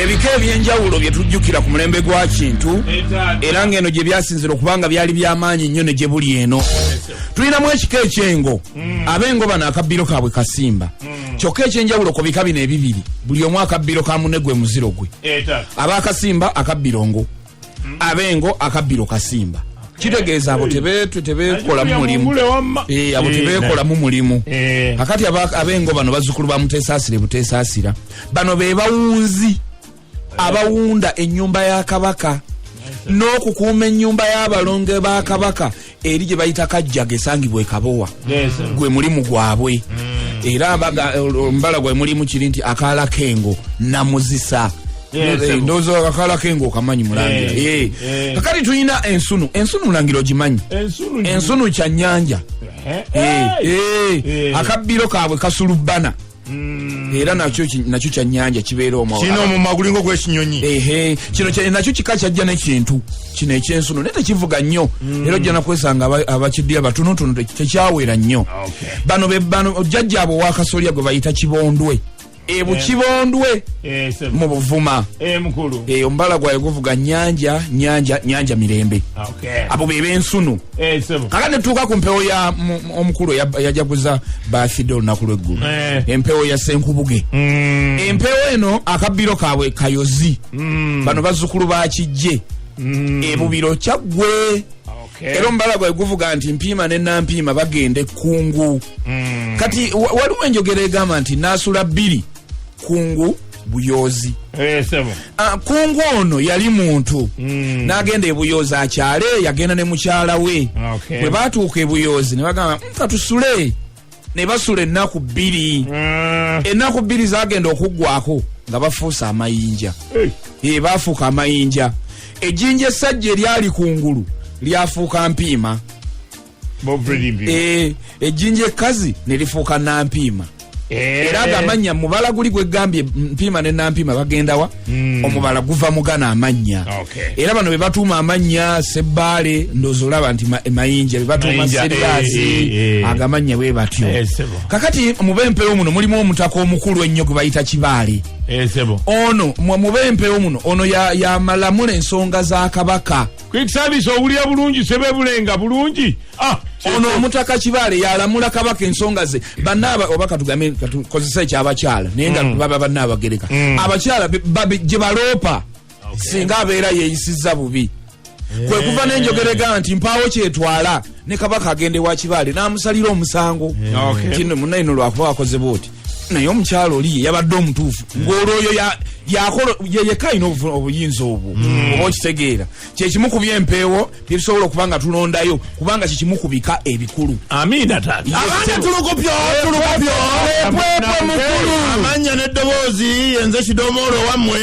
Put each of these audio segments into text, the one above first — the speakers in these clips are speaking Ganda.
Ebika ebyenjawulo bye tujjukira ku mulembe gwa Kintu, era ng'eno gye byasinzira okuba nga byali byamaanyi nnyo ne gye buli eno, tulinamu ekika ekyengo. Ab'engo bano akabbiro kaabwe kasimba. Kyokka ekyenjawulo ku bika bino ebibiri, buli omu akabbiro ka munne gwe muziro gwe. Abakasimba akabbiro ngo, ab'engo akabbiro kasimba. Kitegeeza abo tebeekolamu mulimu. Abo tebeekolamu mulimu. Kakati ab'engo bano bazzukulu ba Muteesaasira. Buteesaasira bano be bawunzi abawunda ennyumba ya Kabaka n'okukuuma ennyumba y'abalongo ba Kabaka eri gye bayita Kajjaga, esangibwa ekabowa. Gwe mulimu gwabwe. Era omubala gwe mulimu kiri nti akaala kengo namuzisa. Ndowooza akaala kengo okamanyi, mulangira. Kakati tulina ensunu. Ensunu, mulangira, ogimanyi? Ensunu kyannyanja. Akabbiro kaabwe kasulubbana, era nakyo nakyo kyannyanja, kibeera omwo. Kirina omumwa gulinga ogw'ekinyonyi. Ehe, kino nakyo kika kyajja nekintu kino ekyensunu, naye tekivuga nnyo, era ojja nakwesanga abakiddira batonotono, tekyawera nnyo. Bano be bano jjajjaabwe owakasolya gwe bayita Kibondwe, ebukibondwe mu Buvuma. Mukulu. Omubala gwawe guvuga nyanja, nyanja, nyanja mirembe. Abo be b'ensunu. Kaka netuuka ku mpewo ya omukulu yajaguza birthday olunaku lw'eggulu, empewo ya Senkubuge. Empewo eno akabbiro kaabwe kayozi. Bano bazzukulu ba Kijje ebubiro Kyaggwe. Era omubala gwawe guvuga nti Mpiima ne Nampiima bagenda ekkungu. Kati waliwo enjogera egamba nti naasula bbiri kungu Buyoozi. Ah, kungu ono yali muntu n'agenda ebuyoozi akyale, yagenda ne mukyala we. Bwe batuuka ebuyoozi ne bagamba, "Katusule," ne basula ennaku 2. Ennaku 2 zagenda okuggwako nga bafuuse amayinja. Bafuuka amayinja. Ejjinja essajja eryali kungulu lyafuuka Mpiima. Ejjinja ekkazi ne lifuuka Nampiima. Era agamanya mubala guli gwegambye Mpiima ne Nampiima bagendawa, omubala guva mugana amannya. Era bano be batuuma amannya Sebbaale, ndowooza olaba nti Mayinja be batuuma. Mayinja, Seriraasi. Agamannya bwe batyo. Sebo. Kakati mubempewo muno mulimu omutaka omukulu ennyo gwe bayita Kibaale. Sebo. Ono mubempewo muno ono yamalamula ensonga za Kabaka. Quick service, owulira bulungi sebebulenga bulungi. Ah, ono omutaka Kibaale yalamula Kabaka ensonga ze bannaaba, oba katugambe katukozesa ekyabakyala, naye nga baba bannaabagereka abakyala gye baloopa singa abeera yeeyisizza bubi. Kwe kuva n'enjogerega nti mpaawo kyetwala ne Kabaka agenda ewa Kibaale n'amusalira omusango nti nno munnaye no lwakuba wakoze bwoti, naye omukyala oli ye yabadde omutuufu, ng'olwo oyo yakola ye yekka alina obuyinza obwo, oba okitegeera. Kyekimu ku byempeewo byetusobola okuba nga tulondayo, kubanga kikimu ku bika ebikulu. Amiina taata. Abange, tulukupyo, tulukupyo. Pwepwe mukulu. Amannya n'eddoboozi yenze Kidomoolo wammwe.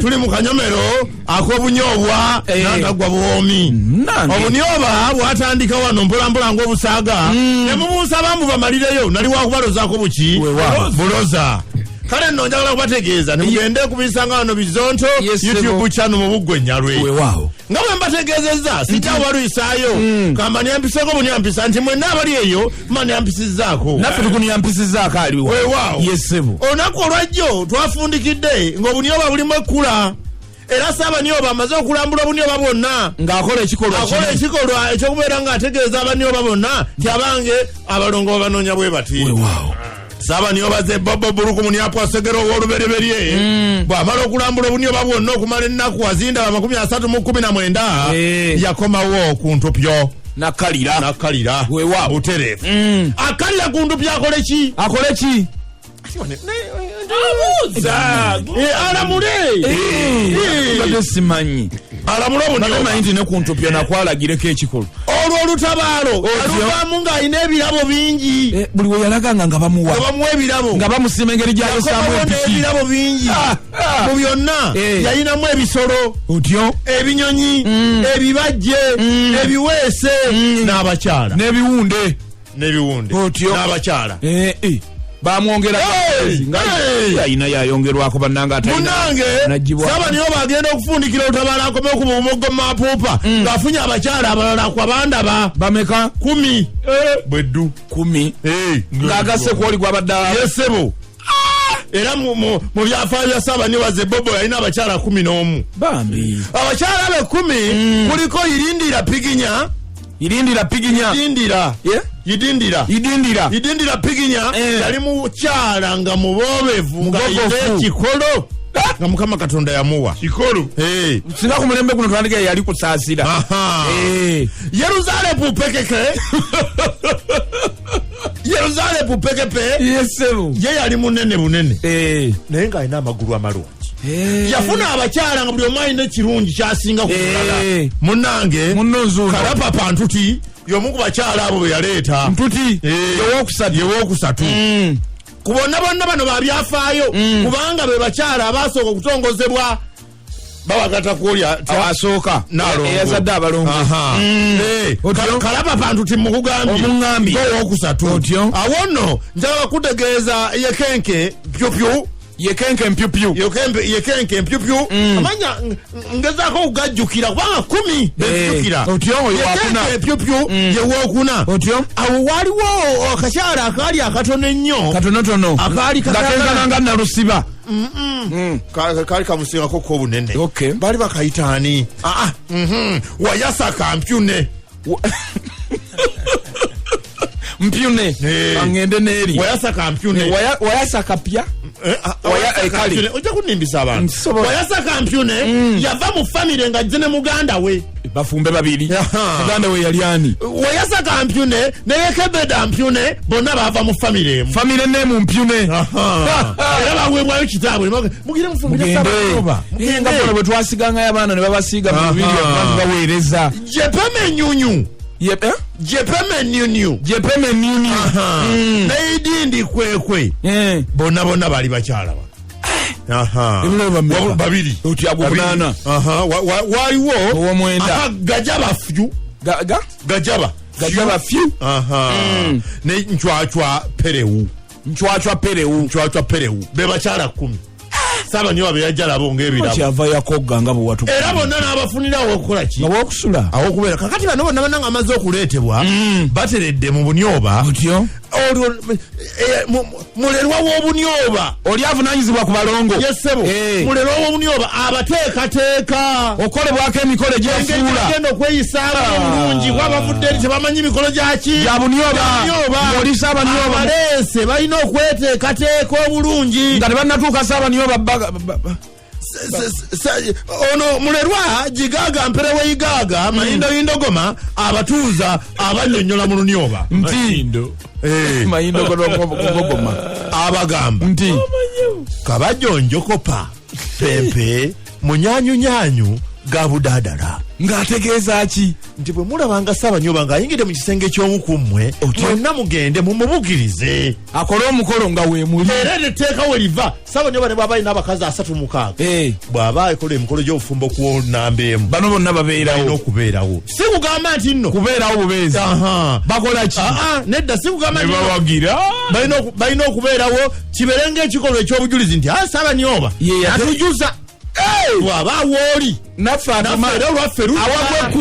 Tuli mu kanyomero ak'obunyoobwa nantaggwa buwoomi. Nange. Obunyoba bwatandika wano mpolampola ng'obusaaga, ne mubuusa bambu bamalireyo nali wakubalozaako buki. Weewaawo. Buloza. Kale nno njagala kubategeeza nimugende kubisanga wano Bizonto YouTube channel mu Buggwe Nyalwe. Nga bwe mbategeezezza, sijja balwisaayo kamba nyampiseko bunyampisa nti mwenna abali eyo manyampisizzaako. Naffe tukunyampisizaako aliwo. Weewaawo. Yesebo. Olunaku olwajjo twafundikidde ng'obunyoba bulimu ekkula, era Saabanyoba amaze okulambula obunyoba bwonna ng'akola ekikolwa akola kimu. Ekikolwa ekyokubeera ng'ategeeza abanyoba bonna nti abange abalongo babanoonya bwe bati. Saabanyoba ze Bobo Buluku Munyapwa Segero ow'olubereberye bw'amala okulambula obunyoba bwonna okumala ennaku azindaba 30 mu 19, yakomawo ku ntupyo. Nakkalira. Nakkalira. Butereevu akkalira ku ntupyo akole ki? Akole ki? Abuuza. Alamule. Mbadde simanyi. Alamule Mbadde obunyoba. manyi nti ne ku ntupyo nakwalagireko ekikolwa. Olwo olutabaalo aluvaamu ng'alina ebirabo bingi. Buli we yalaganga nga bamuwa. Nga bamuwa ebirabo. Nga bamusiima engeri gyayosaamu Yakomawo empiki. n'ebirabo bingi. Mu byonna yalinamu ebisolo, Otyo. ebinyonyi, ebibajje, ebiweese n'abakyala. N'ebiwunde. N'ebiwunde. Otyo. N'abakyala. Bamwongera. Hey! Nga Hey! yalina yayongerwako bannanga atalina. Munange, Nagibwa. Saba niyo bagenda okufundikira olutabaala akome ku bumuggo mapuupa ng'afunye abakyala abalala kwabandaba. Bameka? 10 bweddu. 10 ng'agasse kwoli gwabadde. Yesebo. Era mu byafaayo bya Saabanyoba Zebobo yalina abakyala 11. Bambi. Abakyala be 10 kuliko Irindira Piginya. Irindira Piginya. Irindira. Yeah? Yidindira. Yidindira. Yidindira Piginya yali mukyala nga mubobevu, nga Mugogofu. alina ekikolo nga Mukama Katonda yamuwa. Kikolo. Hey. Singa ku mulembe guno twandika yali kusaasira. Aha. Yeruzale pupekeke. Yeruzale pupekepe. Yesebo. Ye yali munene bunene. Naye ng'alina amagulu amalungi. Yafuna abakyala nga buli omu alina ekirungi kyasinga ku mulala. Munnange. Munno nzuuno. Kalapapa Ntuti y'omu ku bakyala abo be yaleeta. Ntuti. Yewokusatu. Yewokusatu. Ku bonna bonna bano babyafaayo kubanga be bakyala abaasooka okutongozebwa babagata kwolya asooka Nalongo. Eyazadde abalongo. Aha. Otyo? Kalapapa Ntuti mukugambye. Omuŋŋambye. Owokusatu. Otyo? Awo nno njagala kutegeeza Yekenke Pyupyu. Yekenke Mpyupyu. Yekenke Mpyupyu. Amanya ngezaako okugajjukira kubanga 10 bejjukira. Otyo, oyo wakuna. Yekenke Mpyupyu yewokuna. Otyo? Awo waliwo akakyala akaali akatono ennyo. Katonotono. Akaali Nga kenkana nga Nalusiba. Kaali kamusingako ko obunene. Okay. Baali bakayita ani? Wayasaka Mpyune. Mpyune. Angende n'eri. Wayasaka Mpyune. Wayasaka pya. Wayasaka kale. Mpyune. Ojja kunnimbisa abantu. Nsobola. Wayasaka Mpyune yava mu famire nga ajje ne muganda we. Bafumbe babiri. Aha. Muganda we yali ani? Wayasaka Mpyune ne Yekebeda Mpyune bonna baava mu famire emu. Famire nemu Mpyune. Aha. Era baweebwayo kitaabwe. Mugire mufumbire Mugende. Ssaabasumba. Eh, nga bano bwe twasigangayo abaana ne babasiiga mu bibiri Aha. baweereza. Jepeme Nyunyu. Yep, eh? Jepeme Nyunyu. Jepeme Nyunyu. Aha. Neidindi Kwekwe. Bonna bonna bali bakyala bano. Aha. Ebula bameka? Babiri. Otya gwomunaana. Aha. Waliwo Ow'omwenda. Aha, Gajaba Fyu. Ga? Gajaba. Gajaba Fyu. Aha. Ne Nchwachwa Perewu. Nchwachwa Perewu. Nchwachwa Perewu. Be bakyala 10. Saabanyoba be yajja nabo ng'ebirabo. Kyava yakogga nga bwe watuka. Era bonna n'abafunirawo okukola ki? Nga bw'okusula. Awokubeera. Kakati bano bonna bonna nga bamaze okuleetebwa, bateredde mu bunyoba. Otyo? Olwo, mulerwa w'obunyoba. Oli avunaanyizibwa ku balongo. Yes, ssebo. Mulerwa w'obunyoba abateekateeka. Okolebwako emikolo egy'enfuula. Engeri gy'agenda okweyisaamu obulungi, kuba abavudde eri tebamanyi mikolo gya ki? Gya bunyoba. Gya bunyoba. Ng'oli Saabanyoba. Abaleese balina okweteekateeka obulungi. Nga tebannatuuka Saabanyoba Ono mulerwa Gigaaga Mpere w'Igaaga, Mayindo Yindogoma, abatuuza abannyonnyola mu lunyoba. Nti. Mayindo Gogoma. Abagamba. Nti. Kabajjo Njokopa, Pempe, Munyanyunyanyu, Gabudadala. Ng'ategeeza ki? Nti bwe mulabanga Saabanyoba ng'ayingidde mu kisenge ky'omu ku mmwe, mwenna mugende mumubugirize. Akole omukolo nga weemuli. Era eryo etteeka we liva, Saabanyoba ne bw'aba alina abakazi 36, bw'aba akola emikolo gy'obufumbo ku nnamba emu, Bano bonna babeerawo. Balina okubeerawo. Si kugamba nti nno. Kubeerawo bubeezi. Aha. Bakola ki? Aha, nedda, si kugamba nti Ne nno. bawagira. Balina okubeerawo, kibeere ng'ekikolwa eky'obujulizi nti, Saabanyoba Ye yate- atujuza. Hey! Bw'aba awooli. Naffe Naffe atuma- era olwaffe luba. Awagwe ku.